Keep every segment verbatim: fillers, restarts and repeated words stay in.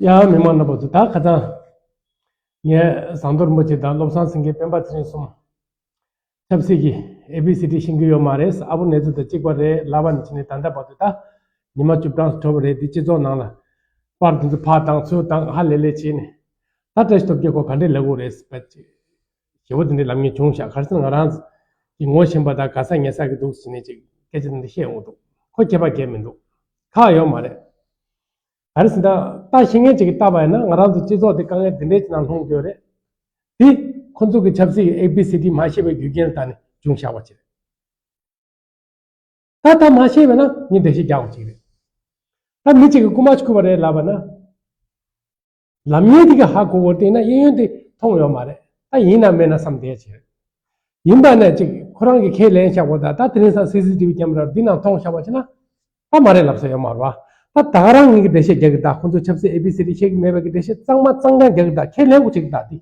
ཡ། མི་མང་རྣམ་པ་ཚོ། ད་ཁ་སང་ངས་ཟམ་གདོང་རིན་པོ་ཆེ་དང་བློ་བཟང་སེང་གེ་སྤེན་པ་ཚེ་རིང་གསུམ་ཆབ་སྲིད་ཀྱི་ཨེ་བི་སི་ཌི་ཤེས་ཀྱི་ཡོད་མ་རེད། ཨ་བོ་ནེ་ཙོ་དང་གཅིག་པ་རེད་ལབ་པ་ནས་བྱས་ནས་ད་ལྟ་བར་དུ། ད་ཉི་མ་བཅུ་གྲངས་འགྲོ་བ་རེད། འདི་སྤྱི་ཚོགས་ནང་ལ་པར་དེ་ཚོ་ཕར་བཏང་ཚུར་བཏང་ཧ་ལས་ལས་བྱས་ནས། ད་བཀྲ་ཤིས་སྟོབས་རྒྱལ་ཁོ་ག་འདྲས་ལབ་དགོས་རེད་པ། ཞེ་པོ་དེ་འདྲས་ལབ་མཁན་བྱུང་ཤག་ག་རེ་ཟེར་ན་ང་རང་གི་ངོ་ཤེས་པ་དང་ག་ས་ངེ་ས་གི་འདུག་ཟེར་ནས་ཅིག་སྐད་ཆ་དེ་འདྲ་བཤད་འོང་འདུག་ཁོ་ཁྱད་པར་གང་ཡང་མི་འདུག་ཁག་ཡོད་མ་རེད། ག་རེ་ཟེར་ན་ད་ཤེས་མཁན་ཅིག་གིས་བལྟས་པ་ཡིན་ན་ང་རང་ཚོ་སྤྱི་ཚོགས་དེ་དཀའ་ངལ་འདི་འདྲས་ཅིག་ནང་ལྷུང་ཡོད་རེད། དེ་ཁོ་ཚོ་གི་ཆབ་སྲིད་ཀྱི་ཨེ་བི་སི་ཌི་མ་ཤེས་པའི་རྒྱུ་རྐྱེན་ལ་བརྟེན་ནས་བྱུང་བཞག་པ་ཅིག་རེད། ད་ད་མ་ཤེས་པ་ཡིན་ན་ངས་འགྲེལ་བཤད་རྒྱག་དགོས་ཅིག་རེད། ད་མི་གཅིག་གིས་རྐུ་མ་རྐུས་པ་རེད་ལབ་པ་ན། ལབ་མཁན་དེ་གིས་ཧ་གོ་གོ་བསྡད་ན་གཡས་གཡོན་དེ་མཐོང་ཡོད་མ་རེད། ད་ཡིན་ན་མེད་ན་བསམ་བསྡད་ཅིག་རེད། ཡིན་པ་ན་ཅིག་ཁོ་རང་གིས་ཁས་ལེན་བཞག་པ་དང་། ད་དེ་རིང་སང་སི་སི་ཊི་བི་ཀེམ་ར་འདི་ནང་མཐོང་བཞག་པ་བྱས་ན། ད་མ་རེད་ལབ་ས་ཡོད་མ་རེད་པ། ད་ད་ག་རང་ངེད་ཀྱིས་འགྲེལ་བཤད་རྒྱག་གི། ད་ཁོ་ཚོ་ཆབ་སྲིད་ཨེ་བི་སི་ཌི་ཤེས་ཀྱི་མེད་པའི་གི་འགྲེལ་བཤད་གཙང་མ་གཙང་རྐྱང་རྒྱག་གི། ད་ཁས་ལེན་དགོས་ཅིག་ད་འདི་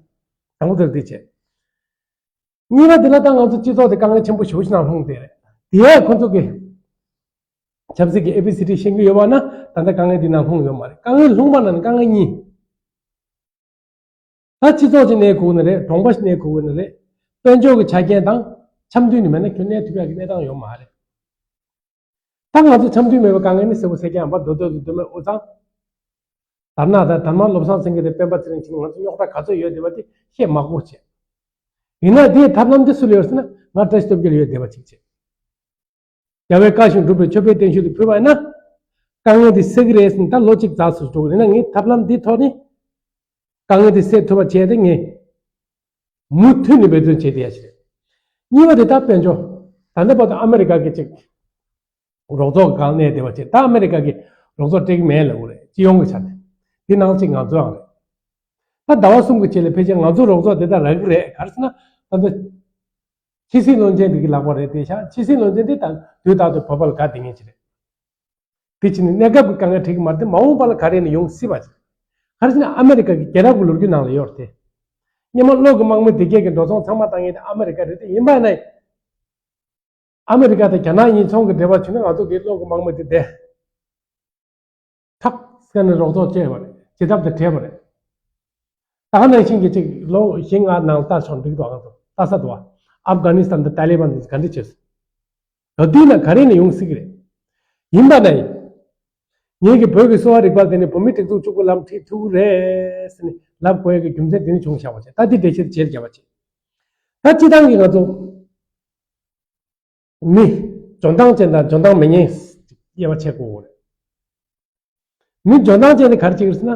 དང་པོ་དེར་འདི་བྱས། གཉིས་པ་དེ་ལ་ད་ང་ཚོ་སྤྱི་ཚོགས་དེ་དཀའ་ངལ་ཆེན་པོ་ཞེ་པོ་ཞིག་ནང་ལྷུང་བསྡད་རེད། དེ་ཡང་ཁོ་ཚོ་གི་ཆབ་སྲིད་ཀྱི་ཨེ་བི་སི་ཌི་ཤེས་ཀྱི་ཡོད་པ་ན་ད་ལྟ་དཀའ་ངལ་འདི་ནང་ལྷུང་ཡོད་མ་རེད། དཀའ་ངལ་ལྷུང་པ་ན་ནི་དཀའ་ངལ་གཉིས། ད་སྤྱི་ཚོགས་ཅིག་གནས་དགོས་ནི་རེད། གྲོང་པ་ཞིག་གནས་དགོས་ནི་རེད། དཔལ་འབྱོར་གྱི་ཆ་རྐྱེན་དང་འཆམ་མཐུན་ནི་མེད་ན་ཁྱོད་གནས་ཐུབ་ཡག་གི་གནས་སྟངས་ཡོད་མ་རེད། ད་ང་ཚོ་འཆམ་མཐུན་མེད་པའི་དཀའ་ངལ་ནི་གསལ་པོ་གསལ་རྐྱང་ཡིན་པ། མདོ་སྟོད་དུ་མདོ་སྨད་དབུས་གཙང་དར་ནག་དང་དར་དམར་བློ་བཟང་སེང་གེ་དང་སྤེན་པ་ཚེ་རིང་བྱས་ནས་ང་ཚོ་རྙོག་དྲ་ག་ཚོད་ཡོད་བསྡད་པ་དེ་བཤད་མ་དགོས་བྱས། ཡིན་ན་དེའི་ཐབས་ལམ་དེ་སུ་ལ་ཡོད་ཟེར་ན་ང་བཀྲ་ཤིས་སྟོབས་རྒྱལ་ལ་ཡོད་བསྡད་པ་ཅིག་བྱས། རྒྱལ་བའི་བཀའ་བཞིན་སྒྲུབ་པའི་མཆོད་པའི་བརྟན་བཞུགས་དེ་ཕུལ་བ་ཡིན་ན། དཀའ་ངལ་དེ་སེལ་གྱི་རེད་ཟེར་ནས་ད་ལོ་གཅིག་རྫོགས་སུ་འགྲོ་གི་རེད་ན། ངས་ཐབས་ལམ་འདིའི་ཐོག་ནས་དཀའ་ངལ་དེ་སེལ་ཐུབ་པ་བྱས་ཏེ། ངས་མུ་མཐུད་ནས་འབད་བརྩོན་བྱས་བསྡད་ཡ་ཞིག་རེད། གཉིས་པ་དེ་ད་དཔལ་འབྱོར། ད་ལྟ་བར་དུ་ཨ་མེ་རི་ཀ་གི་ཅིག་རོགས་ཚོགས་སྒང་གནས་བསྡད་པ་བྱས། ད་ཨ་མེ་རི་ཀ་གི་རོགས་ཚོགས་སྤྲད་ཀྱི་མེད་ལབ་དགོས་རེད། སྤྱི་ཡོངས་ཀྱི་ཆ་ནས། དེ་ནང་གཅིག་ང་ཚོའང་རེད། ད་ཟླ་བ་གསུམ་གྱི་རྗེས་ལ་ཕལ་ཆེར་ང་ཚོ་རོགས་ཚོགས་དེ་དག་རག་གི་རེད། ག་རེ་ཟེར་ན་ད་ལྟ་ཕྱི་སྲིད་བློན་ཆེན་དེ་གི་ལག་པ་རེད་བསྡད་ཤག་ཕྱི་སྲིད་བློན་ཆེན་དེ་ད་དུས་རྟག་ཏུ་བོད་པ་ལ་དགའ་བསྡད་མཁན་ཅིག་རེད། དེ་ཕྱིན་ནས་གནས་སྐབས་ཀྱི་དཀའ་ངལ་འཕྲད་ཀྱི་མ་རེད་དེ། མ་འོངས་པ་ལ་ག་རེ་ནས་ཡོང་སྲིད་པ་ཅིག་ག་རེ་ཟེར་ན་ཨ་མེ་རི་ཀ་གི་རྒྱལ་རབས་ཀྱི་ལོ་རྒྱུས་ནང་ལ་ཡོད་རེད་དེ། སྔོན་མ་བློ་གི་དམག་མི་དེ་གས་ཀྱི་འགྲོ་སོང་ཚང་མ་བཏང་མཁན་དེ་ཨ་མེ་རི་ཀ་རེད་དེ། ཡིན་པ་ན་ཨ་མེ་རི་ཀ་དང་རྒྱ་ནག་གཉིས་ཚོང་གི་འབྲེལ་བ་བྱུང་ན་ང་ཚོ་གི་བློ་གི་དམག་མི་དེ་བསྡད། ཐག་སྐེ་ནས་རོགས་ཚོགས་བྱས་པ་རེད། བྱེད་ཐབས་དེ་བྲལ་བ་རེད། ད་ག་ནང་བཞིན་གྱི་ཅིག་ལོ་བཞི་ལྔ་ནང་ལྟ་ཆོག་འགྲིག་འདུག་ང་ཚོ་ལྟ་ས་འདུག་བ། ཨབ་གྷ་ནི་སི་ཐན་དང་ཏཱ་ལི་བན་དེ་ག་འདྲ་བྱས་སོང་། ག་དུས་ན་ག་རེ་ནས་ཡོང་སྲིད་ཀྱི་རེད། ཡིན་པ་ན་ཡིན། ངེད་ཀྱི་བོད་ཀྱི་གསོ་བ་རིག་པ་དེ་ནི་བོད་མིའི་སྒྲིག་འཛུགས་གཅིག་པུ་ལམ་ཁྲིད་ཐུབ་ཀྱི་རེད་ཟེར་ནས་ལབ་དགོས་ཡ་གི་རྒྱུ་མཚན་དེ་ནི་བྱུང་བཞག་པ་བྱས། ད་འདི་འགྲེལ་བཤད་བྱེད་རྒྱབ་པ་བྱས། ད་སྤྱི་བཏང་གི་ང་ཚོ་མི་འཇོན་ཐང་ཅན་དང་འཇོན་ཐང་མེད་མཁན་དབྱེ་བ་ཕྱེ་དགོས་རེད། མི་འཇོན་ཐང་ཅན་དེ་ག་རེ་བྱེད་ཀྱི་རེད་ཟེར་ན།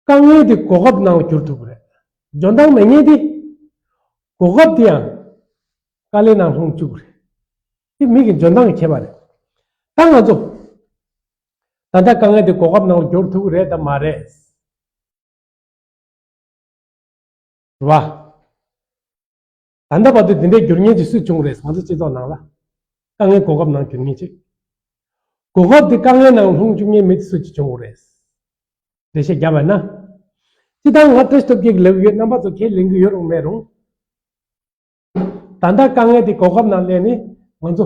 དཀའ་ངལ་དེ་གོ་སྐབས་ནང་བསྒྱུར་ཐུབ་ཀྱི་རེད། འཇོན་ཐང་མེད་མཁན་དེ་གོ་སྐབས་དེ་ཡང་དཀའ་ལས་ནང་ལྷུང་བཅུག་གི་རེད། དེ་མི་གི་འཇོན་ཐང་གི་ཁྱད་པར་རེད། ད་ང་ཚོ་ད་ལྟ་དཀའ་ངལ་དེ་གོ་སྐབས་ནང་བསྒྱུར་ཐུབ་ཀྱི་རེད་དམ་མ་རེད། རེད་བ། ད་ལྟ་བར་དུ་དེ་འདྲའི་འགྱུར་མཁན་ཅིག་སུ་བྱུང་རེད། ང་ཚོ་སྤྱི་ཚོགས་ནང་ལ་དཀའ་ངལ་གོ་སྐབས་ནང་འགྱུར་མཁན་ཅིག་གོ་སྐབས་དེ་དཀའ་ངལ་ནང་ལྷུང་བཅུག་མཁན་མི་དེ་སུ་ཅིག་བྱུང་རེད། འགྲེལ་བཤད་རྒྱབ་པ་ན། སྤྱི་བཏང་ང་བཀྲ་ཤིས་སྟོབས་རྒྱལ་གྱིས་ལབ་ཀྱི་ཡོད། རྣམ་པ་ཚོ་ཁས་ལེན་གྱི་ཡོད་རུང་མེད་རུང་། ད་ལྟ་དཀའ་ངལ་དེ་གོ་སྐབས་ནང་སླེབས་ནས་ང་ཚོ་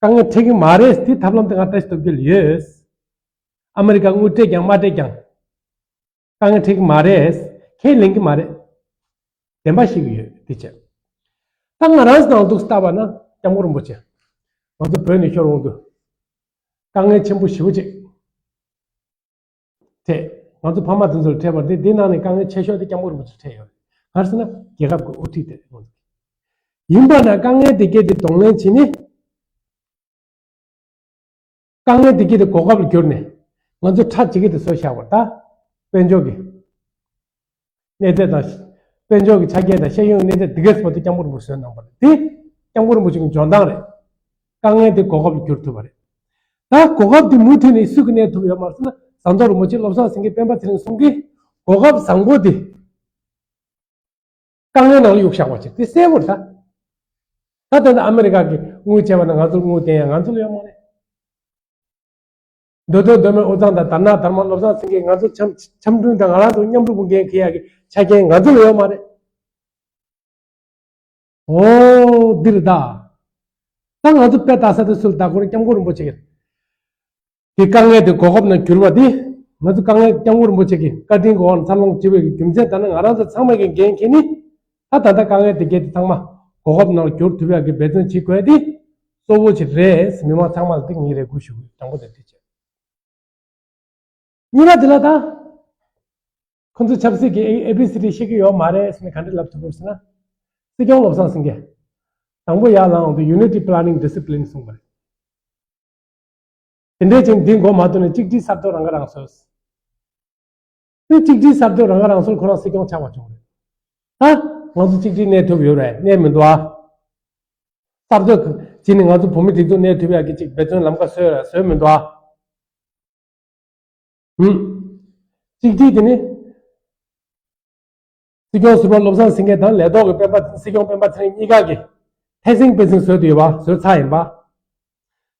དཀའ་ངལ་འཕྲད་ཀྱི་མ་རེད། དེ་ཐབས་ལམ་དེ་ང་བཀྲ་ཤིས་སྟོབས་རྒྱལ་ལ་ཡོད། ཨ་མེ་རི་ཀ་དངུལ་སྤྲད་ཀྱང་མ་སྤྲད་ཀྱང་དཀའ་ངལ་འཕྲད་ཀྱི་མ་རེད། ཁས་ལེན་གྱི་མ་རེད། བདེན་པ་ཞིག་ཡོད་དེ་བྱས། ད་ང་རང་ནང་འདུག་ལྟ་བ་ན་སྐྱབས་མགོན་རིན་པོ་ཆེ་ང་ཚོ་བོད་ནས་ཤོར་འོང་དུས་དཀའ་ངལ་ཆེན་པོ་ཞེ་པོ་ཅིག་འཕྲད། ང་ཚོ་ཕ་མ་དེ་ཚོར་འཕྲད་པ་དེ། དེ་ནང་ནས་དཀའ་ངལ་ཆེ་ཤོས་དེ་སྐྱབས་མགོན་རིན་པོ་ཆེར་འཕྲད་ཡོད་རེད། ག་རེ་ཟེར་ན་རྒྱལ་ཁབ་ཀྱི་དབུ་ཁྲིད་དེ་རེད། ཡིན་པ་ན་དཀའ་ངལ་དེ་གས་དེ་གདོང་ལེན་བྱས་ནས། དཀའ་ངལ་དེ་གས་དེ་གོ་སྐབས་ལ་བསྒྱུར་ནས་ང་ཚོ་ཁྲ་ཇི་གེ་དེ་བཟོས་བཞག་པ་རེད། ད་དཔལ་འབྱོར་གྱི་གནས་སྟངས་དང་། དཔལ་འབྱོར་གྱི་ཆ་རྐྱེན་དང་། ཤེས་ཡོན་གནས་སྟངས་དེ་གས་བར་དུ་སྐྱབས་མགོན་རིན་པོ་ཆེས་བཟོས་གནང་བ་རེད། དེ་སྐྱབས་མགོན་རིན་པོ་ཆེ་གི་འཇོན་ཐང་རེད། དཀའ་ངལ་དེ་གོ་སྐབས་ལ་བསྒྱུར་ཐུབ་པ་རེད། ད་གོ་སྐབས་དེ་མུ་མཐུད་ནས་སུ་གིས་གནས་ཐུབ་ཡོད་མ་རེད་ཟེར་ན། ཟམ་གདོང་རིན་པོ་ཆེ། བློ་བཟང་སེང་གེ། སྤེན་པ་ཚེ་རིང་གསུམ་གྱིས་གོ་སྐབས་བཟང་པོ་དེ་དཀའ་ངལ་ནང་ལ་གཡུགས་བཞག་པ་ཅིག་དེ་གསལ་པོ་རེད་ད། ད་ལྟ་ཨ་མེ་རི་ཀ་གིས་དངུལ་བྱས་པ་ན་ང་ཚོར་དངུལ་བསྟན་ཡ་ང་ཚོ་ལ་ཡོད་མ་རེད། མདོ་སྟོད་མདོ་སྨད་དབུས་གཙང་དང་དར་ནག་དར་དམར་བློ་བཟང་སེང་གེས་ང་ཚོ་འཆམ་འཆམ་མཐུན་དང་ང་རང་ཚོ་མཉམ་རུབ་འགན་འཁྱེར་ཡག་གི་ཆ་རྐྱེན་ང་ཚོ་ལ་ཡོད་མ་རེད། ཨོ། འདི་རེད་ད། ད་ང་ཚོ་དཔེ་ལྟ་ས་དེ་སུ་ལ་ལྟ་དགོས་རེད། སྐྱབས་མགོན་རིན་པོ་ཆེ་གིས། དེ་དཀའ་ངལ་དེ་གོ་སྐབས་ནང་གྱུར་བ་དེ། ང་ཚོ་དཀའ་ངལ་སྐྱབས་མགོན་རིན་པོ་ཆེ་གི་བཀའ་དྲིན་གྱི་འོག་ནས་འཚར་ལོངས་བྱེད་པའི་རྒྱུ་མཚན་ད་ནི་ང་རང་ཚོ་ཚང་མས་ཀྱི་འགན་འཁྱེར་ནི། ད་ད་ལྟ་དཀའ་ངལ་དེ་གྱད་དེ་ཚང་མ་གོ་སྐབས་ནང་གྱུར་ཐུབ་ཡག་གི་འབད་བརྩོན་བྱེད་དགོས་དེ་གཙོ་བོ་ཅིག་རེད། མི་མང་ཚང་མ་ལ་དེ་ངས་རེ་སྐུལ་ཞུ་གི་ཡོད། དང་པོ་དེ་དེ་བྱས། གཉིས་པ་དེ་ལ་ད། ཁོ་ཚོ་ཆབ་སྲིད་ཀྱི་ཨེ་བི་སི་ཌི་ཤེས་ཀྱི་ཡོད་མ་རེད་ཟེར་ནས་ག་འདྲ་ལབ་ཐུབ་དགོས་ཟེར་ན། སྲིད་སྐྱོང་བློ་བཟང་སེང་གེ། དང་པོ་ཡར་ལངས་འོང་དུས་unity planning discipline གསུངས་པ་རེད། དེ་འདྲའི་ཅིག་འདི་མགོ་མ་ཐོན་ནས་གཅིག་སྒྲིལ་གསར་གཏོད་རང་ཁ་རང་གསོ། དེ་གཅིག་སྒྲིལ་གསར་གཏོད་རང་ཁ་རང་གསོར་ཁོ་རང་སྲིད་སྐྱོང་ཆགས་པ་བྱུང་རེད། ད་ང་ཚོ་གཅིག་སྒྲིལ་གནས་ཐུབ་ཡོད་རེད། གནས་མི་འདུག་ཨ། གསར་གཏོད་བྱས་ནས་ང་ཚོ་བོད་མི་སྒྲིག་འཛུགས་གནས་ཐུབ་ཡག་གི་ཅིག་འབད་བརྩོན་ལམ་ཁ་བཟོས་རེད། བཟོས་མི་འདུག་ཨ། ཧུམ། གཅིག་སྒྲིལ་དེ་ནི། སྲིད་སྐྱོང་ཟུར་པ་བློ་བཟང་སེང་གེ་དང་ལས་ཐོག་གི་སྤེན་པ་སྲིད་སྐྱོང་སྤེན་པ་ཚེ་རིང་གཉིས་ཀ་གིས་ཐེ་སིང་པེ་སིང་བཟོས་ཏེ་ཡོད་པ་བཟོས་ཚར་ཡིན་པ།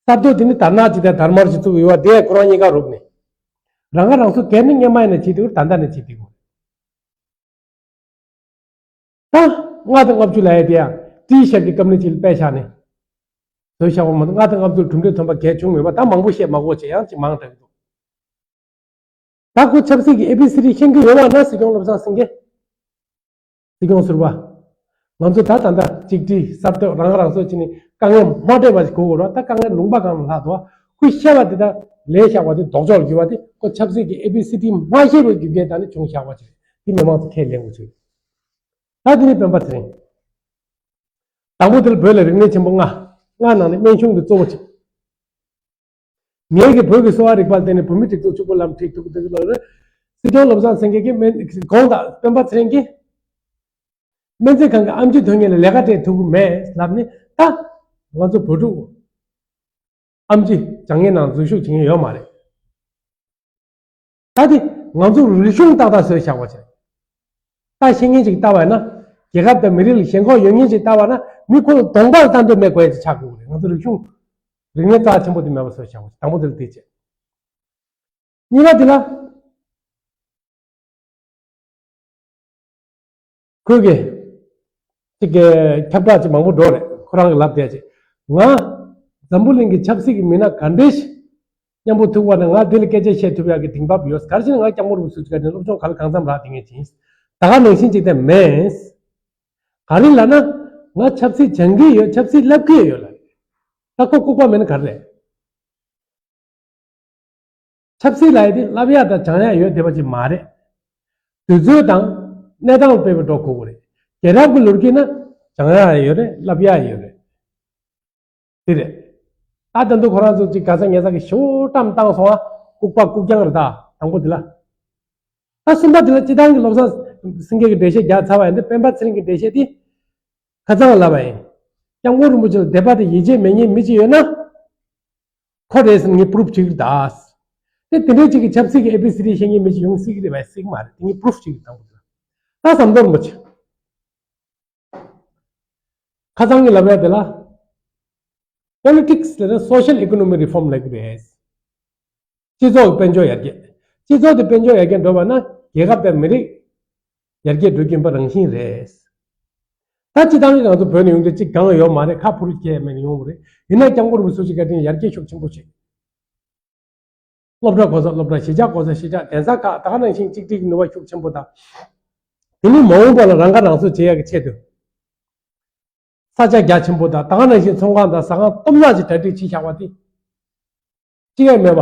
གསར་གཏོད་དེ་ནི་དར་ནག་ཅིག་དང་དར་དམར་ཅིག་བཙུགས་ཡོད་པ་དེ་ཁོ་རང་གཉིས་ཀ་རུབ་ནས། རང་ཁ་རང་གསོ་གལ་ནི་སྔོན་མ་ཡིན་ན་བྱེད་དེ་ད་ལྟ་ནས་བྱེད་དེ་དགོས། ད་ལྔ་དང་ལྔ་བཅུ་ལབ་ཡ་དེ་ཡང་ཏི་ཤར་གྱི་སྐམ་ནི་ཅིག་ལ་དཔེ་བཞག་ནས་བཟོས་བཞག་པ་མ་གཏོགས་ལྔ་དང་ལྔ་བཅུ་གྲུབ་འབྲས་ཐོན་པ་གལ་བྱུང་མེད་པ། ད་མང་པོ་བཤད་མ་དགོས་བྱས་ཡང་ཅིག་མང་དྲགས་འདུག་ད་ཁོ་ཆབ་སྲིད་ཀྱི་ཨེ་བི་སི་ཌི་ཤེས་ཀྱི་ཡོད་པ་ན་སྲིད་སྐྱོང་བློ་བཟང་སེང་གེ། སྲིད་སྐྱོང་ཟུར་པ། ང་ཚོ་ད་ད་ལྟ་གཅིག་སྒྲིལ་གསར་གཏོད་རང་ཁ་རང་གསོ་བྱས་ནས་དཀའ་ངལ་མ་འཕྲད་པ་ཞིག་དགོས་དགོས་རེད། ད་དཀའ་ངལ་ལུང་པ་གང་ལ་ལྷག་འདུག་ཁོས་བཤད་པ་དེ་དག་ལས་བཞག་པ་དེ་ལྡོག་ཕྱོགས་ལ་གྱུར་པ་དེ་ཁོ་ཆབ་སྲིད་ཀྱི་ཨེ་བི་སི་ཌི་མ་ཤེས་པའི་རྒྱུ་རྐྱེན་དག་ནི་བྱུང་བཞག་པ་ཅིག་རེད། དེ་མི་མང་ཚོ་ཁས་ལེན་དགོས་ཚུལ། ད་དེ་ནི་སྤེན་པ་ཚེ་རིང་། དང་པོ་དེ་ལ་བོད་ལ་རིག་གནས་ཆེན་པོ་ལྔ། ལྔ་ནང་ནས་སྨན་གཞུང་དེ་གཙོ་བོ་ཅིག་ངེད་ཀྱིས་བོད་ཀྱི་གསོ་བ་རིག་པ་ལ་བརྟེན་ནས་བོད་མི་སྒྲིག་འཛུགས་ཕྱུག་པོ་ལམ་ཁྲིད་ཐུབ་ཀྱི་འདུག་ལབ་རེད། སྲིད་སྐྱོང་བློ་བཟང་སེང་གེ་གིས་སྨན་གོང་དང་སྤེན་པ་ཚེ་རིང་གིས། སྨན་རྩིས་ཁང་གི་ཨེམ་ཆི་ཐོན་མཁན་ལ་ལས་ཀ་སྤྲད་ཐུབ་ཀྱི་མེད་ལབ་ནས་ད། ང་ཚོ་བོད་ཕྲུག་ཨེམ་ཆི་སྦྱང་མཁན་ནང་འཛུལ་ཞུགས་བྱེད་མཁན་ཡོད་མ་རེད། ད་དེ་ང་ཚོ་རིག་གཞུང་ཏག་ཏག་བཟོས་བཞག་པ་ཅིག་ད་ཤེས་མཁན་ཅིག་ལྟ་བ་ཡིན་ན། རྒྱལ་ཁབ་དང་མི་རིགས་ལ་ཞེན་ཁོག་ཡོད་མཁན་ཅིག་ལྟ་བ་ན་མི་ཁོ་ལ་གདོང་པ་ལ་ལྟ་འདོད་མེད་དགོས་ཡ་ཅིག་ཆགས་དགོས་རེད། ང་ཚོ་རིག་གཞུང་རིག་གནས་རྩ་ཆེན་པོ་དེ་མེད་པ་བཟོས་བཞག་པ་ཅིག་དང་པོ་དེ་ལ་དེ་བྱས། གཉིས་པ་དེ་ལ། ཁོས་གི་ཅིག་གི་ཁྱབ་བསྒྲགས་ཅིག་མང་པོ་འགྲོ་རེད། ཁོ་རང་གི་ལབ་བསྡད་ཅིག་ང་འཛམ་བུ་གླིང་གི་ཆབ་སྲིད་ཀྱི་མི་སྣ་ག་འདྲས་ཤིག་མཉམ་པོ་ཐུག་པ་ན་ང་འདི་ལ་སྐད་ཆ་བཤད་ཐུབ་ཡག་གི་དེང་བབ་ཡོད། ག་རེ་ཟེར་ན་ང་སྐྱབས་མགོན་རིན་པོ་ཆེ་ག་ནས་སློབ་སྦྱོང་ག་ལ་གང་འཚམ་རག་དེ་ངས་བྱིན། ད་ག་ནང་བཞིན་ཅིག་དེ་མེད། ག་རེ་ལབ་ན་ང་ཆབ་སྲིད་སྦྱང་གི་ཡོད། ཆབ་སྲིད་བསླབ་ཀྱི་ཡོད་ལ། ད་ཁོ་ལྐུགས་པ་མེད་ན་ག་རེ་རེད། ཆབ་སྲིད་ལབ་ཡ་དེ་བསླབ་ཡ་དང་སྦྱང་ཡ་ཡོད་བསྡད་པ་ཅིག་མ་རེད། དུས་ཚོད་དང་གནས་སྟངས་དཔེ་མི་འགྲོ་དགོས་ཀྱི་རེད། རྒྱལ་རབས་ཀྱི་ལོ་རྒྱུས་ན་སྦྱང་ཡ་ཡོད་རེད། བསླབ་ཡ་ཡོད་རེད། དེ་རེད། ད་ད་དུང་ཁོ་རང་ཚོ་ཅིག་ག་ས་ངན་ས་གི་ཞེ་པོ་བཀྲམ་བཏང་སོང་ཨ། ལྐུགས་པ་ལྐུགས་རྐྱང་རེད། ད་དང་པོ་དེ་ལ། ད་གསུམ་པ་དེ་ལ་སྤྱི་བཏང་གི་བློ་བཟང་སེང་གེ་གི་འགྲེལ་བཤད་རྒྱག་ཚར་བ་ཡིན་ཏེ་སྤེན་པ་ཚེ་རིང་གི་འགྲེལ་བཤད་དེ། ཁ་སང་ལབ་པ་ཡིན། སྐྱབས་མགོན་རིན་པོ་ཆེ་ལ་དད་པ་དང་ཡིད་ཆེས་མེད་མཁན་མི་ཅིག་ཡོད་ན། ཁོ་རེད་ཟེར་ངས་པུ་རུབ་བྱེད་ཀྱི་རེད་ད། དེ་དེ་འདྲའི་ཅིག་གི་ཆབ་སྲིད་ཀྱི་ཨེ་བི་སི་ཌི་ཤེས་མཁན་མི་ཅིག་ཡོང་སྲིད་ཀྱི་རེད་པས་སྲིད་ཀྱི་མ་རེད། དེ་ངས་པུ་རུབ་བྱེད་ཀྱི་རེད་དང་པོ་དེ་ལ། ད་ཟམ་གདོང་རིན་པོ་ཆེ། ཁ་སང་གི་ལབ་ཡ་དེ་ལ། Politics ལ་ནི་social economy reform ལབ་ཀྱི་རེད། སྤྱི་ཚོགས་ཀྱི་དཔལ་འབྱོར་ཡར་རྒྱས། སྤྱི་ཚོགས་དེ་དཔལ་འབྱོར་ཡར་རྒྱས་འགྲོ་བ་ན་རྒྱལ་ཁབ་དང་མི་རིགས་ཡར་རྒྱས་འགྲོ་རྒྱུ་ཡིན་པ་རང་བཞིན་རེད། ད་སྤྱི་བཏང་གི་ང་ཚོ་བོད་ནས་ཡོང་དུས་གཅིག་གང་ཡོད་མ་རེད། ཁ་ཕུ་རུ་སྐྱེས་མེད་ནས་ཡོང་བ་རེད། ཡིན་ན་སྐྱབས་མགོན་རིན་པོ་ཆེ་གི་བཀའ་དྲིན་ཡར་རྒྱས་ཤུགས་ཆེན་པོ་བྱས། སློབ་གྲྭ་གོ་ས་སློབ་གྲྭ། གཞིས་ཆགས་གོ་ས་གཞིས་ཆགས། གདན་ས་ཁག་ད་ག་ནང་བཞིན་གཅིག་སྒྲིལ་གྱི་ནུས་པ་ཤུགས་ཆེན་པོ་དང་། དེ་ནི་མ་འོངས་པ་ལ་རང་ཁ་རང་གསོ་བྱེད་ཡག་གི་ཆེད་དུ། ས་ཆ་རྒྱ་ཆེན་པོ་དང་ད་ག་ནང་བཞིན་ཚོང་ཁང་དང་ཟ་ཁང་སྟོང་ཕྲག་ཅིག་གྲ་སྒྲིག་བྱས་བཞག་པ་དེ། གཅིག་ཡང་མེད་པ།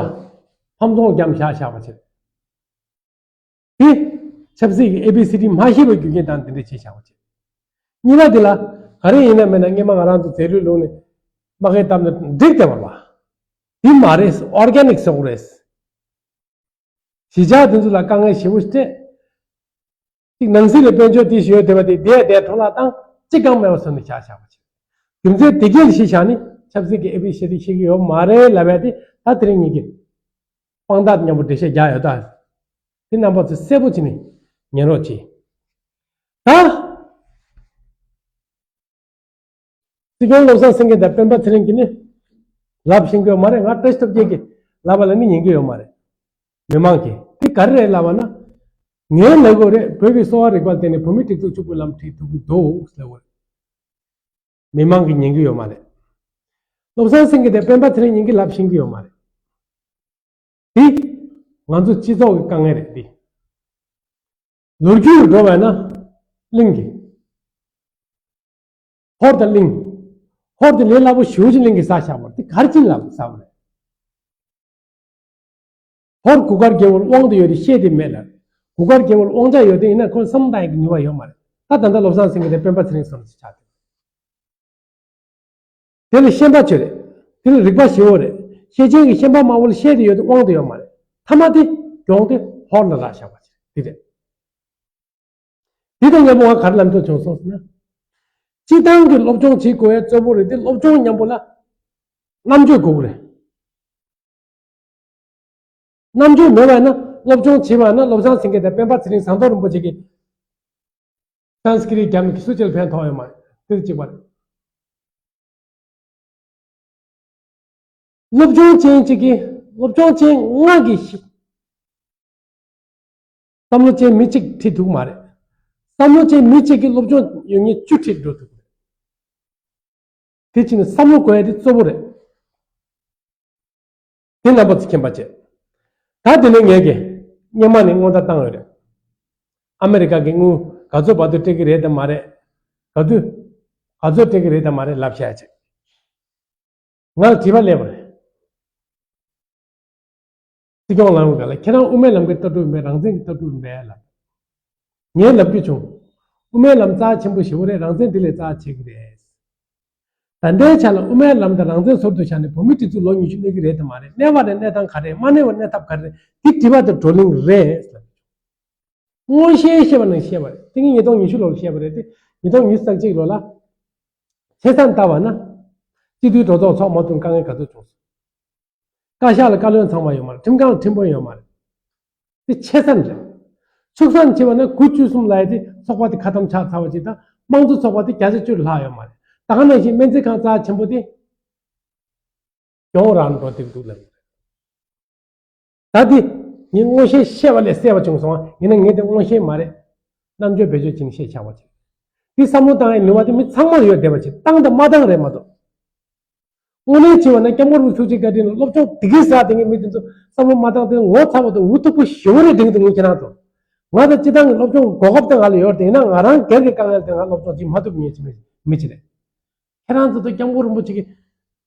ཕམ་ཚོང་བརྒྱབ་བཞག་བཞག་པ་བྱས། དེ་ཆབ་སྲིད་ཀྱི་ཨེ་བི་སི་ཌི་མ་ཤེས་པའི་རྒྱུ་རྐྱེན་དང་དེ་འདྲ་བྱས་བཞག་པ་བྱས། གཉིས་པ་དེ་ལ་ག་རེ་ཡིན་ན་མིན་ན་སྔོན་མ་ང་རང་ཚོ་རྫས་ལུད་བླུགས་ནས་དམག་ཁལ་བཏབ་ནས་འགྲིག་བསྡད་པ་རེད་པ། དེ་མ་རེད། ཨོར་གེ་ནིག་བཟོ་དགོས་རེད། གཞིས་ཆགས་དེ་ཚོ་ལ་དཀའ་ངལ་ཞེ་པོ་སྤྲད། གཅིག་ནང་སྲིད་ལ་དཔལ་འབྱོར་དེ་ཞིག་ཡོད་བསྡད་པ་དེ་དེ་དེ་འཕྲོ་བརླག་བཏང་། གཅིག་ཀྱང་མེད་པ་བཟོས་ནས་བཞག་བཞག་པ་བྱས། རྒྱུ་མཚན་དེ་གས་གཞི་བཞག་ནས་ཆབ་སྲིད་ཀྱི་ཨེ་བི་སི་ཌི་ཤེས་ཀྱི་ཡོད་མ་རེད་ལབ་ཡ་དེ་ད་དེ་རིང་ཉིད་ཀྱི་དཔང་རྟགས་མཉམ་པོ་འགྲེལ་བཤད་རྒྱག་ཡོད་ད། དེ་རྣམ་པ་ཚོ་གསལ་པོ་བྱས་ནས་ཉན་རོགས་གྱིས། ད། སྲིད་སྐྱོང་བློ་བཟང་སེང་གེ་དང་སྤེན་པ་ཚེ་རིང་གིས་ནི་ལབ་ཤེས་ཀྱི་ཡོད་མ་རེད། ང་བཀྲ་ཤིས་སྟོབས་རྒྱལ་གྱིས་ལབ་པ་ལ་ནི་ཉན་གྱི་ཡོད་མ་རེད། མི་མང་གིས་དེ་ག་རེ་རེད་ལབ་པ་ན། ངས་ལབ་དགོས་རེད། བོད་ཀྱི་གསོ་བ་རིག་པ་ལ་བརྟེན་ནས་བོད་མི་སྒྲིག་འཛུགས་ཕྱུག་པོའི་ལམ་ཁྲིད་ཐུབ་ཀྱི་འདུག་ལབ་དགོས་རེད། མི་མང་གིས་ཉན་གྱི་ཡོད་མ་རེད། བློ་བཟང་སེང་གེ་དང་སྤེན་པ་ཚེ་རིང་གཉིས་ཀྱིས་ལབ་ཤེས་ཀྱི་ཡོད་མ་རེད། འདི་ང་ཚོ་སྤྱི་ཚོགས་ཀྱི་དཀའ་ངལ་རེད་འདི། ལོ་རྒྱུས་འགྲོ་བས་ན་གླིང་གི། ཧོར་དང་གླིང་། ཧོར་དེ་ལས་སླ་པོ་ཞེ་པོ་ཅིག་གླིང་གིས་ཟ་བཞག་པ་རེད། དེ་ག་རེ་བྱས་ནས་ལབ་ཟ་བ་རེད། ཧོར་གུར་དཀར་རྒྱལ་པོར་དབང་དུ་ཡོད་དེ་བཤད་དེ་མེད་ལ། གུར་དཀར་རྒྱལ་པོར་དབང་ཆ་ཡོད་དེ་ཡིན་ན་ཁོ་བསམ་བློ་བཏང་ཡག་གི་ནུས་པ་ཡོད་མ་རེད། ད་ད་ལྟ་བློ་བཟང་སེང་གེ་དེ་སྤེན་པ་ཚེ་རིང་བཟོ་འདྲ་ཅིག་ཆགས་ཏེ། དེ་ལ་ཤན་པ་ཆོས་རེད། དེ་ལ་རིག་པ་ཞེ་པོ་རེད། ཤེད་ཅན་གྱི་ཤན་པ་དམར་པོ་ལ་བཤད་དེ་ཡོད་དེ་དབང་དུ་ཡོད་མ་རེད། མཐའ་མ་དེ་གྱོང་དེ་ཧོར་ལ་རག་བཞག་པ་ཅིག་རེད། དེ་རེད། དེ་དང་མཉམ་པོ་ང་ག་རེ་ལབ་འདོད་བྱུང་སོང་ཟེར་ན། སྤྱིར་བཏང་གི་སློབ་སྦྱོང་བྱེད་དགོས་ཡ་གཙོ་བོ་རེད་དེ། སློབ་སྦྱོང་མཉམ་པོ་ལ་རྣམ་དཔྱོད་དགོས་ཀྱི་རེད། རྣམ་དཔྱོད་མེད་པ་ན་སློབ་སྦྱོང་བྱེད་པ་ན་བློ་བཟང་སེང་གེ་དང་སྤེན་པ་ཚེ་རིང་ཟམ་གདོང་རིན་པོ་ཆེ་གིས་སཾ་སྐྲྀཏ་རྒྱབ་ནས་སུ་གཅིག་ལ་ཕན་ཐོགས་ཡོད་མ་རེད། དེ་གཅིག་པ་རེད། སློབ་སྦྱོང་ཅན་གཅིག་གིས་སློབ་སྦྱོང་ཅན་ལྔ་གིས་ཤི། བསམ་བློ་ཅན་མི་གཅིག་ཁྲིད་ཐུབ་ཀྱི་མ་རེད། བསམ་བློ་ཅན་མི་གཅིག་གིས་སློབ་སྦྱོང་ཡོད་མཁན་བཅུ་ཁྲིད་འགྲོ་ཐུབ་ཀྱི་རེད། དེ་ཕྱིར་ན་བསམ་བློ་དགོས་ཡ་དེ་གཙོ་བོ་རེད། དེ་རྣམ་པ་ཚོ་མཁྱེན་པ་བྱེད། ད་དེ་ནས་ངས་ཀྱི་སྔོན་མ་ནས་སྔོན་བརྡ་བཏང་ཡོད་རེད། ཨ་མེ་རི་ཀ་གི་དངུལ་ག་ཚོད་བར་དུ་སྤྲད་ཀྱི་རེད་དམ་མ་རེད། ག་དུས་ག་ཚོད་སྤྲད་ཀྱི་རེད་དམ་མ་རེད་ལབ་བཤད་ཡ་བྱེད། ང་ལ་དྲི་བ་སླེབས་པ་རེད། སྲིད་སྐྱོང་ལངས་པའི་སྒང་ལ་ཁྱེད་རང་དབུ་མའི་ལམ་གྱི་ལྟ་གྲུབ་ཡིན་པས་རང་བཙན་གྱི་ལྟ་གྲུབ་ཡིན་པས་ལབ། ངས་ལབ་རྒྱུ་བྱུང་། དབུ་མའི་ལམ་རྩ་ཆེན་པོ་ཞེ་པོ་རེད། རང་བཙན་དེ་ལས་རྩ་ཆེ་གི་རེད། ད་ལྟའི་ཆ་ལ་དབུ་མའི་ལམ་དང་རང་བཙན་ཟུར་དུ་བཞག་ནས་བོད་མིའི་སྒྲིག་འཛུགས་ལོ་ཉི་ཤུ་གནས་ཀྱི་རེད་དམ་མ་རེད། གནས་པ་རེད། གནས་སྟངས་ག་རེ་རེད། མ་གནས་པར་གནས་ཐབས་ག་རེ་རེད། འདི་དྲི་བ་དང་བགྲོ་གླེང་རེད། མངོན་ཤེས་བཤད་པ་ནང་བཤད་པ་རེད། དེ་ངས་ཉིས་སྟོང་ཉི་ཤུ་ལོར་བཤད་པ་རེད་དེ། ཉིས་སྟོང་ཉི་ཤུ་རྩ་གཅིག་ལོ་ལ་ཆེ་མཐོང་ལྟ་བ་ན། སྤྱི་འཐུས་གྲོས་ཚོགས་ཚོགས་མ་ཐུབ་དཀའ་ངལ་ག་ཚོད་བྱུང་སོང་། བཀའ་ཤག་ལ་བཀའ་བློན་ཚང་མ་ཡོད་མ་རེད། ཁྲིམས་ཁང་ལ་ཁྲིམས་དཔོན་ཡོད་མ་རེད། དེ་ཆེ་ས་རེད། ཆུང་ས་ཆེ་བ་ན་དགུ་བཅུ་གསུམ་ལ་ཡ་དེ་ཚོགས་པ་དེ་ཁ་གཏམ་ཆགས་ཚར་བ་ཅིག་དང་། དམངས་གཙོ་ཚོགས་པ་དེ་བརྒྱ་ཆ་བཅུ་ལྷག་ཡོད་མ་རེད། ད་ག་ནང་བཞིན་སྨན་རྩིས་ཁང་རྩ་ཆེན་པོ་དེ་གྱོང་རག་འགྲོ་བསྡད་འདུག་ལབ་ཡོད་རེད། ད་དེ་ངས་མངོན་ཤེས་བཤད་པ་ལས་གསལ་བ་བྱུང་སོང་། ཡིན་ན་ངས་དེ་མངོན་ཤེས་མ་རེད། རྣམ་དཔྱོད་བེད་སྤྱོད་བྱས་ནས་བཤད་ཆགས་པ་ཅིག་དེ་བསམ་བློ་བཏང་ཡའི་ནུས་པ་དེ་མི་ཚང་མར་ཡོད་བསྡད་པ་ཅིག་བཏང་དང་མ་བཏང་རེད་མ་གཏོགས། དངོས་གནས་བྱས་པ་ན་སྐྱབས་མགོན་རིན་པོ་ཆེའི་བཀའ་དྲིན་ལ་སློབ་སྦྱོང་དེ་གའི་ཟ་དེ་གའི་མི་དེ་ཚོ་བསམ་བློ་མ་བཏང་དེ་ངོ་ཚ་བ་དང་འུ་ཐུག་པོ་ཞེ་པོ་རེད། དེ་གི་དེ་ངས་ཁྱེད་རང་ཚོ། ང་དང་སྤྱི་བཏང་གི་སློབ་སྦྱོང་གོ་སྐབས་དེ་ང་ལ་ཡོད་དེ་ཡིན་ན་ང་རང་སྒེར་གྱི་དཀའ་ངལ་དེ་ང་སློབ་སྦྱོང་བྱེད་མ་ཐུབ་མཁན་ཅིག་མི་མི་ཅིག་རེད། ཁྱེད་རང་ཚོ་དང་སྐྱབས་མགོན་རིན་པོ་ཆེ་གིས་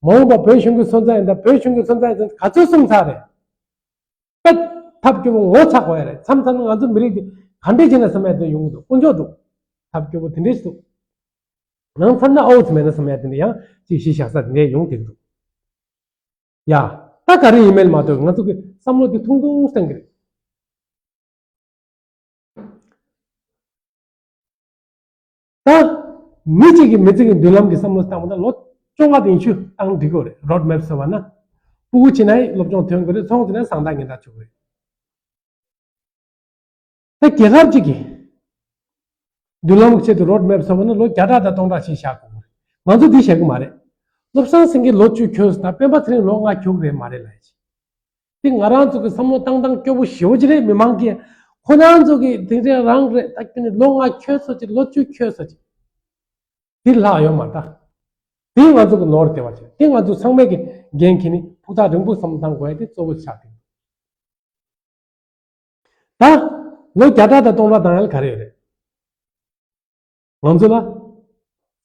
མ་འོངས་པ་བོད་གཞུང་གི་སོན་རྩ་ཡིན་ད། བོད་གཞུང་གི་སོན་རྩ་ཡིན་ད་ག་ཚོད་གསུངས་ཚར་རེད། དཔེ་ཐབས་སྐྱོ་པོ་ངོ་ཚ་དགོས་ཡ་རེད། མཚམས་མཚམས་ང་ཚོ་མི་རིགས་འདི་ག་འདྲས་བྱས་ན་བསམ་ཡ་དེ་ཡོང་གི་འདུག་དཀོན་མཆོག་འདུག་ཐབས་སྐྱོ་པོ་དེ་འདྲས་ཞིག་འདུག་ནང་མཚམས་ན་ཨའུ་ཙི་མེད་ན་བསམ་ཡ་དེ་འདྲ་ཡང་ཅིག་གཞི་བཞག་ས་དེ་འདྲས་ཡོང་གི་འདུག་ཡ། ད་ག་རེ་ཡིན་མིན་མ་གཏོགས་ང་ཚོ་གི་བསམ་བློ་དེ་ཐུང་ཐུང་བཏང་གི་རེད། ད་མི་གཅིག་གིས་མི་ཚེ་གི་མདུན་ལམ་གྱི་བསམ་བློ་བཏང་བ་ན་ལོ་བཅོ་ལྔ་དང་ཉི་ཤུ་བཏང་འགྲིག་གི་རེད། རོཌ་མེབ་ཟེར་བ་ན། སྤུ་གུ་བྱས་ན་སློབ་སྦྱོང་ཐོན་དགོས་རེད། ཚོང་བྱས་ན་བཟང་ཐག་ངན་ཐག་ཆོད་དགོས་རེད། ད་རྒྱལ་ཁབ་ཅིག་གི་མདུན་ལམ་གྱི་ཆེད་དུ་རོཌ་མེབ་ཟེར་བ་ན་ལོ་བརྒྱ་ཕྲག་དང་སྟོང་ཕྲག་ཞིག་བཞག་དགོས་རེད། ང་ཚོ་འདི་བཞག་གི་མ་རེད། བློ་བཟང་སེང་གེ་ལོ་བཅུ་འཁྱོལ་སོང་ན་སྤེན་པ་ཚེ་རིང་ལོ་ལྔ་འཁྱོལ་གི་རེད་མ་རེད་ལབ་ཡ་ཅིག་དེ་ང་རང་ཚོ་གི་བསམ་བློ་བཏང་སྟངས་སྐྱོ་པོ་ཞེ་པོ་ཅིག་རེད། མི་མང་གིས་ཁོ་རང་ཚོ་གི་དེ་འདྲ་རང་རེད། ད་ཁྱོད་ནི་ལོ་ལྔ་འཁྱོལ་སོང་ཅིག་ལོ་བཅུ་འཁྱོལ་སོང་ཅིག་དེ་ལྷག་ཡོད་མ་རེད་ད། དེ་ང་ཚོ་གི་ནོར་དེ་བ་ཅིག་དེ་ང་ཚོ་ཚང་མས་ཀྱི་འགན་འཁྱེར་ནས་ཕུགས་ཐག་རིང་པོ་བསམ་བློ་བཏང་དགོས་ཡ་དེ་གཙོ་བོ་ཆགས་ཀྱི་འདུག་ད་ལོ་བརྒྱ་ཕྲག་དང་སྟོང་ཕྲག་བཏང་ཡ་ལ་ག་རེ་ཡོད་རེད། ང་ཚོ་ལ་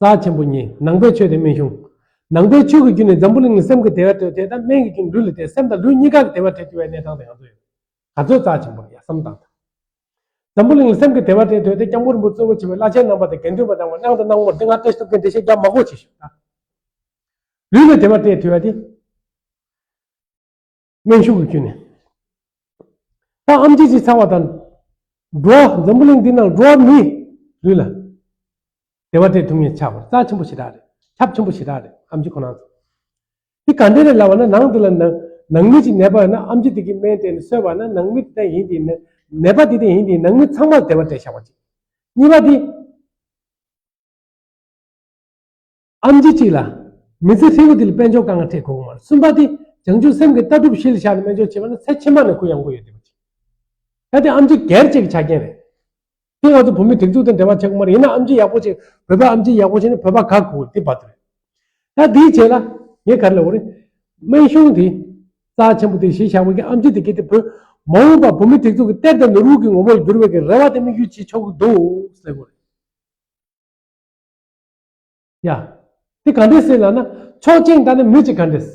རྩ་ཆེན་པོ་གཉིས། ནང་པའི་ཆོས་དང་སྨན་གཞུང་། ནང་པའི་ཆོས་ཀྱི་བརྒྱུད་ནས་འཛམ་བུ་གླིང་ལ་སེམས་ཀྱི་བདེ་བ་སྤྲོད་ཐུབ་ཡ་དང་། སྨན་གྱི་བརྒྱུད་ནས་ལུས་ལ་བདེ། སེམས་དང་ལུས་གཉིས་ཀ་གི་བདེ་བ་སྤྲོད་ཐུབ་ཡ་གནས་སྟངས་དེ་ང་ཚོ་ཡོད། ག་ཚོད་རྩ་ཆེན་པོ་རེད་ཡ་བསམ་བློ་བཏང་དང་། འཛམ་བུ་གླིང་ལ་སེམས་ཀྱི་བདེ་བ་སྤྲད་དུས་དེ་སྐྱབས་མགོན་རིན་པོ་གཙོ་བོ་བྱས་པའི་བླ་ཆེན་རྣམ་པ་དང་དགེ་འདུན་པ་དང་། དབུ་མཉམ་དུ་གནང་མོ་དེ་ང་བཀྲ་ཤིས་ཐུབ་མཁན་འགྲེལ་བཤད་རྒྱག་མ་དགོས་བྱེད་ཤོག་ད། ལུས་ལ་བདེ་བ་སྤྲད་ཐུབ་ཡ་དེ་སྨན་གཞུང་གི་བརྒྱུད་ནས། ད་ཨེམ་ཆི་ཅིག་ཚར་བ་དང་། འགྲོ་བ་འཛམ་བུ་གླིང་འདི་ནང་འགྲོ་བ་མིའི་ལུས་ལ་བདེ་བ་སྤྲད་ཐུབ་མཁན་ཆགས་པ་རྩ་ཆེན་པོ་ཞེ་དྲག་རེད། ཁྱབ་ཆེན་པོ་ཞེ་དྲག་རེད། ཨེམ་ཆི་ཁོ་རང་ཚོ། འདི་ག་འདྲ་རེད་ལབ་པ་ན། ནང་དེ་ལ་ནང་ནང་མི་གཅིག་ནད་པ་ཡོད་ན་ཨེམ་ཆི་དེ་གི་སྨན་སྤྲད་ནས་གསོས་པ་ན། ནང་མི་དེ་ཡིན་དེ་ནད་པ་དེ་དེ་ཡིན་དེ་ནང་མི་ཚང་མར་བདེ་བ་སྤྲད་བཞག་པ་ཅིག་གཉིས་པ་དེ། ཨེམ་ཆི་གཅིག་ལ་མི་ཚེ་ཧྲིལ་པོ་དེ་ལ་དཔལ་འབྱོར་དཀའ་ངལ་འཕྲད་དགོས་ཀྱི་མ་རེད། གསུམ་པ་དེ་བྱང་ཆུབ་སེམས་ཀྱི་ལྟ་གྲུབ་གཞི་ལ་བཞག་ནས་སྨན་བཅོས་བྱས་པ་ན་ཚེ་ཕྱི་མ་ནས་གུ་ཡངས་པོ་ཡོད་བསྡད་པ་ཅིག་ད་དེ་ཨེམ་ཆི་སྒེར་གཅིག་གི་ཆ་རྐྱེན་རེད། དེ་ང་ཚོ་བོད་མི་སྒྲིག་འཛུགས་དང་འབྲེལ་བ་ཆགས་ཀྱི་མ་རེད། ཡིན་ན་ཨེམ་ཆི་ཡག་པོ་བྱས། བོད་པ་ཨེམ་ཆི་ཡག་པོ་བྱས་ནས་བོད་པ་དགའ་དགོས་དེ་བར་དུ་རེད། ད་དེའི་རྗེས་ལ་ངས་ག་རེ་ལབ་དགོས་རེད། སྨན་གཞུང་དེ་ རྩ་ཆེན་པོ་དེ་གཞི་བཞག་པའི་གི་ཨེམ་ཆི་དེ་གི་དེ་བོད་མ་འོངས་པ་བོད་མི་སྒྲིག་འཛུགས་ཀྱི་གཏེར་དང་ནོར་བུ་གི་ངོ་བོར་འགྱུར་བའི་གི་རེ་བ་དེ་དམིགས་ཡུལ་བྱེད་ཆོག་གི་འདུག་ཟེར་དགོས་རེད། ཡ། དེ་ག་འདྲས་ཟེར་ལབ་ན། ཕྱོགས་གཅིག་ད་ནི་མི་གཅིག་ག་འདྲས།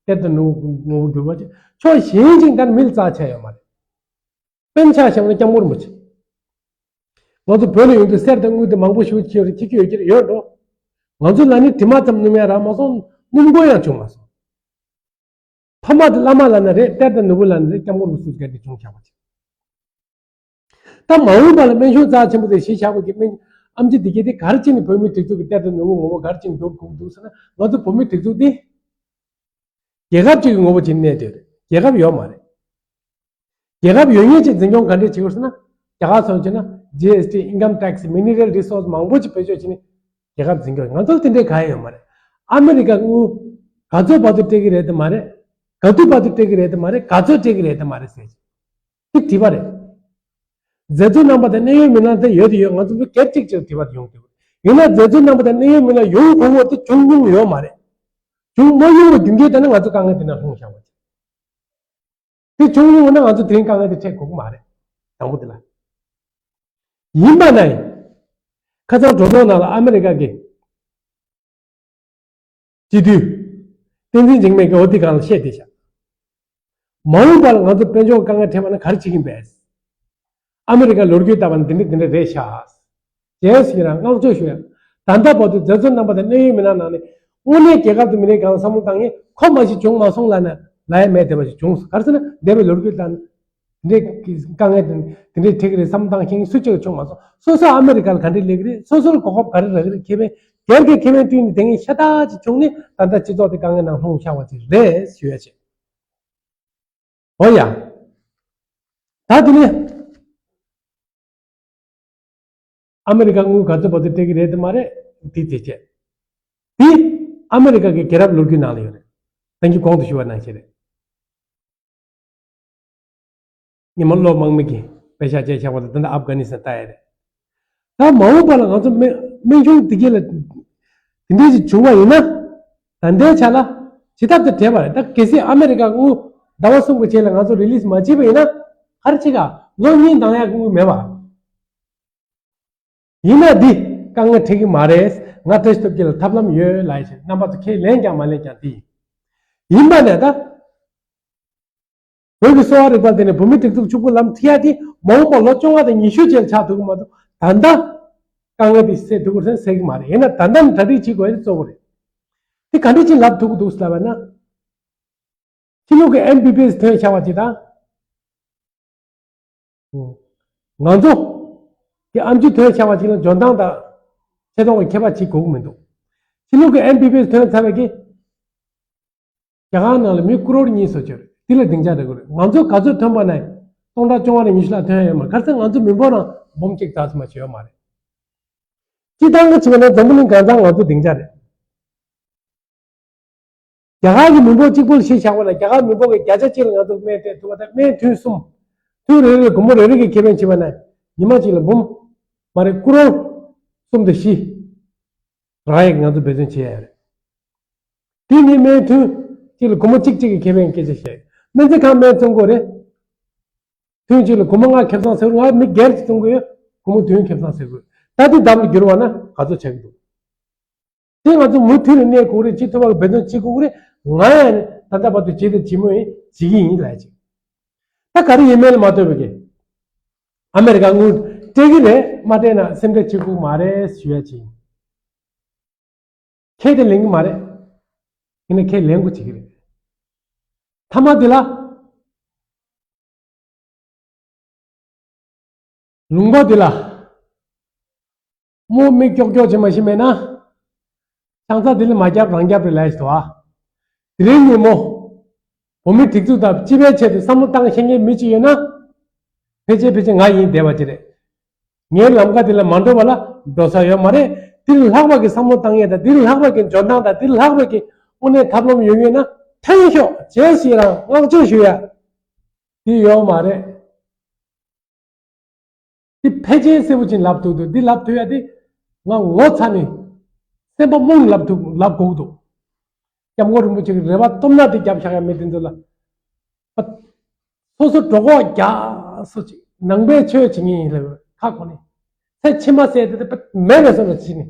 གཏེར་དང་ནོར་བུ་ངོ་བོ་འགྱུར་བ་ཅིག་ཕྱོགས་གཞན་གཅིག་ད་ནི་མི་ལ་རྩ་ཆེ་ཡོད་མ་རེད། དཔེར་ན་ཆ་བཞག་ན་སྐྱབས་མགོན་རིན་པོ་ཆེ། ང་ཚོ་བོད་ལ་ཡོང་དུས་གསེར་དང་དངུལ་དེ་མང་པོ་ཞིག་ཁྱེར་ཁྱེར་གྱི་ཡོད་ཀྱི་ཡོད་འགྲོ། ང་ཚོ་ལ་ནི་དྲི་མ་ཙམ་སྣོམ་ཡ་རག་མ་སོང་། སྣུམ་འཁོར་ཡང་བྱུང་མ་སོང་། ཕ་མ་དང་བླ་མ་ལབ་ན་རེད། གཏེར་དང་ནོར་བུ་ལབ་ན་རེད། སྐྱབས་མགོན་རིན་པོ་ཆེ་ག་དེ་བྱུང་བཞག་པ་ཅིག་ད་མ་འོངས་པ་ལ་སྨན་གཞུང་རྩ་ཆེན་པོ་དེ་གཞི་བཞག་པ་གི་སྨན་ཨེམ་ཆི་དེ་གས་དེ་ག་རེ་བྱས་ནས་བོད་མི་སྒྲིག་འཛུགས་ཀྱི་གཏེར་དང་ནོར་བུ་ངོ་བོ་ག་རེ་བྱས་ནས་འགྱུར་དགོས་འདུག་ཟེར་ན། ང་ཚོ་བོད་མི་སྒྲིག་འཛུགས་དེ་རྒྱལ་ཁབ་ཅིག་གི་ངོ་བོ་བྱས་ནས་གནས་བསྡད་རེད། རྒྱལ་ཁབ་ཡོད་མ་རེད། རྒྱལ་ཁབ་ཡོད་མཁན་ཅིག་འཛིན་སྐྱོང་ག་འདྲས་བྱེད་དགོས་ཟེར་ན། རྒྱ་གར་སོང་བྱས་ན་ཇི་ཨེས་ཊི། ཨིན་ཀམ་ཊེག་སི། མི་ནི་རལ་རི་སོར་སི་མང་པོ་ཅིག་བེད་སྤྱོད་བྱས་ནས་རྒྱལ་ཁབ་འཛིན་སྐྱོང་། ང་ཚོར་དེ་འདྲས་གང་ཡང་ཡོད་མ་རེད། ཨ་མི་རི་ཀ་དངུལ་ག་ཚོད་བར་དུ་སྤྲད་ཀྱི་རེད་དམ་མ་རེད། ག་དུས་བར་དུ་སྤྲད་ཀྱི་རེད་དམ་མ་རེད། ག་ཚོད་སྤྲད་ཀྱི་རེད་དམ་མ་རེད་ཟེར། དེ་དྲི་བ་རེད། མཛད་གཙོ་རྣམ་པ་དང་གནད་ཡོད་མི་སྣ་དེ་ཡོད་དེ་ཡོད། ང་ཚོ་མི་སྒེར་གཅིག་ཅིག་དྲི་བ་དེ་ཡོང་གི་འདུག་ཡིན་ན་མཛད་གཙོ་རྣམ་པ་དང་གནད་ཡོད་མི་སྣ་ཡོང་དགོས་པ་དེ་བྱུང་མྱོང་ཡོད་མ་རེད། བྱུང་མ་མྱོང་བའི་རྒྱུ་མཚན་དེ་ནི་ང་ཚོ་དཀའ་ངལ་དེ་ནང་ལྷུང་བཞག་པ་ཅིག་དེ་བྱུང་མྱོང་ན་ང་ཚོ་དེ་རིང་དཀའ་ངལ་དེ་འཕྲད་དགོས་ཀྱི་མ་རེད། དང་པོ་དེ་ལ། ཡིན་པ་ན་ཡང་། ཁ་སང་སྒྲོ་འདོགས་ནང་ལ་ཨ་མི་རི་ཀ་གི་སྤྱི་འཐུས་བསྟན་འཛིན་འཇིགས་མེད་ཀྱིས་འོ་དེ་སྒང་ལ་བཤད་བསྡད་ཤག་མ་འོངས་པ་ལ་ང་ཚོ་དཔལ་འབྱོར་དཀའ་ངལ་འཕྲད་པ་ན་ག་རེ་བྱེད་ཀྱིན་པས། ཨ་མི་རི་ཀ་ལོ་རྒྱུས་ལྟ་བ་ན་འདི་འདྲ་འདི་འདྲ་རེད་ཤག་ཅེས་ཡིན་རང་བསྔགས་བརྗོད་ཞུ་ཡ། ད་ལྟ་བར་དུ་མཛད་གཙོ་རྣམ་པ་དང་གནད་ཡོད་མི་སྣ་ནང་ནས་དངོས་གནས་རྒྱལ་ཁབ་དང་མི་རིགས་སྒང་བསམ་བློ་བཏང་ཡས་ཁོ་མ་ཞིག་བྱུང་མ་སོང་ལབ་ན་ལབ་ཡ་མེད་བསྡད་པ་ཞིག་བྱུང་སོང་། ག་རེ་ཟེར་ན་འདས་པའི་ལོ་རྒྱུས་དང་འདི་འདྲའི་དཀའ་ངལ་དང་འདི་འདྲའི་འཕྲད་ཀྱི་རེད་བསམ་བློ་བཏང་མཁན་སུ་གཅིག་ཀྱང་བྱུང་མ་སོང་། སོ་སོ་ཨ་མི་རི་ཀ་ལ་ག་འདྲས་སླེབས་ཀྱི་རེད། སོ་སོར་གོ་སྐབས་ག་རེ་རག་གི་རེད། ཁེ་ཕན་སྒེར་གྱི་ཁེ་ཕན་བསྟུན་ནས་དེ་ངས་ཤ་སྟག་ཅིག་བྱུང་ནས་ད་ལྟ་སྤྱི་ཚོགས་དེ་དཀའ་ངལ་ནང་ལྷུང་བཞག་པ་ཅིག་རེད་ཞུ་ཡ་བྱས། འོ་ཡ། ད་དེ་ནས། ཨ་མི་རི་ཀ་དངུལ་ག་ཚོད་བར་དུ་སྤྲད་ཀྱི་རེད་དམ་མ་རེད། དེ་དེ་བྱས། དེ་ཨ་མི་རི་ཀ་གི་རྒྱལ་རབས་ལོ་རྒྱུས་ནང་ལ་ཡོད་རེད། ད་གིན་གོང་དུ་ཞུས་པ་ནང་བཞིན་རེད། ཉི་མ་བློ་དམག་མི་གིས་པེ་ཤག་བཅད་བཞག་པ་དང་ད་ལྟ་ཨབ་གྷ་ནི་སི་ཐན་ལྟ་ཡ་རེད། ད་མ་འོངས་པ་ལ་ང་ཚོ་སྨན་སྨན་གཞུང་དེ་གས་ལ་དེ་འདྲས་ཞིག་བྱུང་བ་ཡིན་ན། ད་ལྟའི་ཆ་ལ་ཇི་ལྟར་དུ་བྲེལ་བ་རེད། ད་གལ་སྲིད་ཨ་མི་རི་ཀ་དངུལ་ཟླ་བ་གསུམ་གྱི་རྗེས་ལ་ང་ཚོ་རི་ལིས་མ་བྱས་པ་ཡིན་ན། ག་རེ་བྱེད་ག་ལོ་གཉིས་འདང་ཡག་གི་དངུལ་མེད་པ། ཡིན་ན་འདི་དཀའ་ངལ་འཕྲད་ཀྱི་མ་རེད། ང་བཀྲ་ཤིས་སྟོབས་རྒྱལ་ལ་ཐབས་ལམ་ཡོད་ལབ་ཡ་བྱས། རྣམ་པ་ཚོ་ཁས་ལེན་ཀྱང་མ་ལེན་ཀྱང་འདི་ཡིན། ཡིན་པ་ནས་ད། བོད་ཀྱི་གསོ་བ་རིག་པ་དེ་ནས་བོད་མི་སྒྲིག་འཛུགས་ཕྱུག་པོ་ལམ་ཁྲིད་ཡ་དེ་མ་འོངས་པ་ལོ་བཅོ་ལྔ་དང་ཉི་ཤུ་རྗེས་ལ་ཆགས་ཐུབ་ཀྱི་མ་གཏོགས། ད་ལྟ་དཀའ་ངལ་དེ་སེལ་ཐུབ་ཀྱི་རེད་ཟེར་གྱི་མ་རེད། ཡིན་ན་ད་ལྟ་ནས་གྲ་སྒྲིག་བྱེད་དགོས་ཡ་དེ་གཙོ་བོ་རེད། དེ་ག་འདྲ་ཅིག་ལབ་ཐུབ་ཀྱི་འདུག་ཟེར་ལབ་པ་ན། ཕྱི་ལོགས་ཀྱི་ཨེམ་བི་བི་ཨེས་ཐོན་ཆགས་པ་ཅིག་དང་། ང་ཚོ་གི་ཨེམ་ཆི་ཐོན་ཆགས་པ་ཅིག་ལ་འཇོན་ཐང་དང་ཆེ་མཐོང་གི་ཁྱད་པར་ཅིག་དགོས་ཀྱི་མི་འདུག་ཕྱི་ལོགས་ཀྱི་ཨེམ་བི་བི་ཨེས་ཐོན་ཚར་བའི་གི་རྒྱ་གར་ནང་ལ་མི་ཀུ་རོར་གཉིས་སུ་གྱུར། དེ་ལ་སྡིངས་ཆ་རེ་དགོས་རེད། ང་ཚོ་ག་ཚོད་ཐོན་པ་ན་སྟོང་ཕྲག་བཅོ་ལྔ་ནས་ཉི་ཤུ་ལྷག་ཐོན་ཡ་ཡོད་མ་རེད། ག་རེ་ཟེར་ང་ཚོ་མི་འབོར་ནང་འབུམ་གཅིག་ཙམ་མ་ཞིག་ཡོད་མ་རེད། སྤྱིར་བཏང་གི་བྱས་པ་ན་འཛམ་བུ་གླིང་གང་ཚང་ང་ཚོ་སྡིངས་ཆ་རེད། རྒྱ་གར་གྱི་མི་འབོར་གཅིག་པུ་ལ་གཞི་བཞག་པ་ན་རྒྱ་གར་མི་འབོར་གྱི་བརྒྱ་ཆ་གཅིག་ལ་ང་ཚོ་སྨན་སྤྲད་ཐུབ་པ་དང་། སྨན་ཐུན་གསུམ། ཐུན་རེ་རེ་ལ་སྒོར་མོ་རེ་རེ་གི་ཁེ་ཕན་བྱས་པ་ན་ཉི་མ་གཅིག་ལ་འབུམ་མ་རེད། ཀུ་རོར་གསུམ་དང་བཞི་རག་ཡས་ཀྱི་ང་ཚོ་འབད་བརྩོན་བྱེད་ཡ་རེད། དེ་ནི་སྨན་ཐུན་གཅིག་ལ་སྒོར་མོ་གཅིག་གཅིག་གི་ཁེ་ཕན་སྐད་ཆ་བཤད། སྨན་རྩིས་ཁང་སྨན་བཙོང་དགོས་རེད། ཐུན་གཅིག་ལ་སྒོར་མོ་ལྔ་ཁེ་བཟང་ཟེར། ང་མི་སྒེར་གྱིས་བཙོང་གི་ཡོད། སྒོར་མོ་བདུན་ཁེ་བཟང་ཟེར་དགོས། ད་དེ་ལྡབ་ལ་བསྒྱུར་བ་ན་ག་ཚོད་ཆགས་ཀྱི་འདུག་དེ་ང་ཚོ་མུ་མཐུད་ནས་གནས་དགོས་རེད། བྱེད་ཐུབ་པ་གི་འབད་བརྩོན་བྱེད་དགོས་རེད། ང་ཡང་ད་ལྟ་བར་དུ་བྱས་དང་བྱེད་མུས་ཡིན། བྱེད་ཀྱི་ཡིན་ལབ་ཅིག་ད་ག་རེ་ཡིན་མིན་ལ་མ་ལྟོས་པའི་གི་ཨ་མེ་རི་ཀ་དངུལ་སྤྲད་ཀྱི་རེད། མ་སྤྲད་ན་སེམས་ཁྲལ་བྱེད་དགོས་མ་རེད་ཞུ་ཡ་ཅིག་ཁས་དེ་ལེན་གྱི་མ་རེད། ཡིན་ན་ཁས་ལེན་དགོས་བྱེད་ཀྱི་རེད། མཐའ་མ་དེ་ལ། ལུང་པ་འདི་ལ་རྨོ་མིག་ཀྱོག་ཀྱོག་བྱེད་མ་ཤེས་མེད་ན། ཆང་ས་འདི་ལ་མ་རྒྱབ་རང་རྒྱབ་རེད་ལབ་ཞིག་འདུག་ཨ། དེ་རིང་ཉིན་མོ་བོད་མི་སྒྲིག་འཛུགས་དང་སྤྱི་པའི་ཆེད་དུ་བསམ་བློ་བཏང་ཤེས་མཁན་མི་གཅིག་ཡོད་ན། ཕལ་ཆེར་ཕལ་ཆེར་ང་ཡིན་བསྡད་པ་ཅིག་རེད། ངའི་ལམ་ཁ་འདི་ལ་མ་འགྲོ་བ་ལ་འགྲོ་ས་ཡོད་མ་རེད། འདི་ལ་ལྷག་པ་གི་བསམ་བློ་བཏང་ཡས་དང་། འདི་ལ་ལྷག་པ་གི་འཇོན་ཐང་དང་། འདི་ལ་ལྷག་པ་གི་དངོས་གནས་ཐབས་ལམ་ཡོད་ཡོད་ན་ཐོན་ཤོག་ཅེས་ཞིག་རང་བསྔགས་བརྗོད་ཞུ་ཡ། འདི་ཡོད་མ་རེད། འདི་ཕལ་ཆེར་གསལ་པོ་ཅིག་ལབ་ཐུབ་འདུག་འདི་ལབ་ཐུབ་ཡ་དེ་ང་ངོ་ཚ་ནས་སེམས་པ་རྨོངས་ལབ་ཐུབ་ལབ་དགོས་འདུག་སྐྱབས་མགོན་རིན་པོ་ཆེ་གི་རེ་བ་སྟོབས་ན་དེ་རྒྱབ་བཞག་ཡ་མི་དེ་ཚོ་ལ་ སོ་སོ་གྲོད་ཁོག་རྒྱགས་སོ་ཅིག་ནང་པའི་ཆོས་བྱེད་ངེས་ཡིན་ལབ་ཁ་གོ་ནས། ཚེ་ཕྱི་མ་ཟེར་དེ་དེ་མེད་པའི་བཟོ་འདྲ་བྱེད་ནས།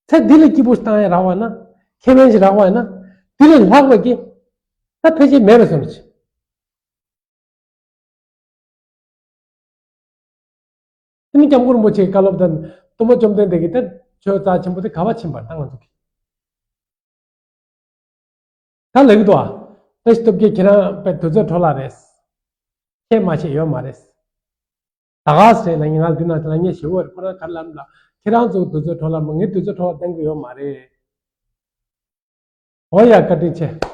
ཚེ་འདི་ལ་སྐྱིད་པོ་བཏང་ཡ་རག་པ་ན། ཁེ་ཕན་ཞིག་རག་པ་ཡིན་ན། འདི་ལས་ལྷག་པ་གི་ད་ཕལ་ཆེར་མེད་པའི་བཟོ་འདྲ་བྱེད། དེ་ནི་སྐྱབས་མགོན་རིན་པོ་ཆེའི་བཀའ་སློབ་དང་སྟོན་པ་བཅོམ་ལྡན་འདས་ཀྱི་དེ་ཆོས་རྩ་ཆེན་པོ་དེ་ག་བ་ཕྱིན་པར་ད་ང་ཚོ་གི། ད་ལབ་ཀྱི་འདུག་ཨ། བཀྲ་ཤིས་སྟོབས་རྒྱལ་ཁྱེད་རང་དཔེ་དུས་ཚོད་འཕྲོ་བརླག་རེད། ཁྱེད་མ་ཤེས་ཡོད་མ་རེད། ད་ག་ཟེར་ན་ང་འདི་ན་ལ་ངས་ཞེ་བོ་རེད། ཁོ་རང་ག་རེ་ལབ་ལ། ཁྱེད་རང་ཚོ་དུས་ཚོད་འཕྲོ་བརླག་མ། ངའི་དུས་ཚོད་འཕྲོ་བརླག་གཏོང་གི་ཡོད་མ་རེད། འོ་ཡ། བཀའ་དྲིན་ཆེ།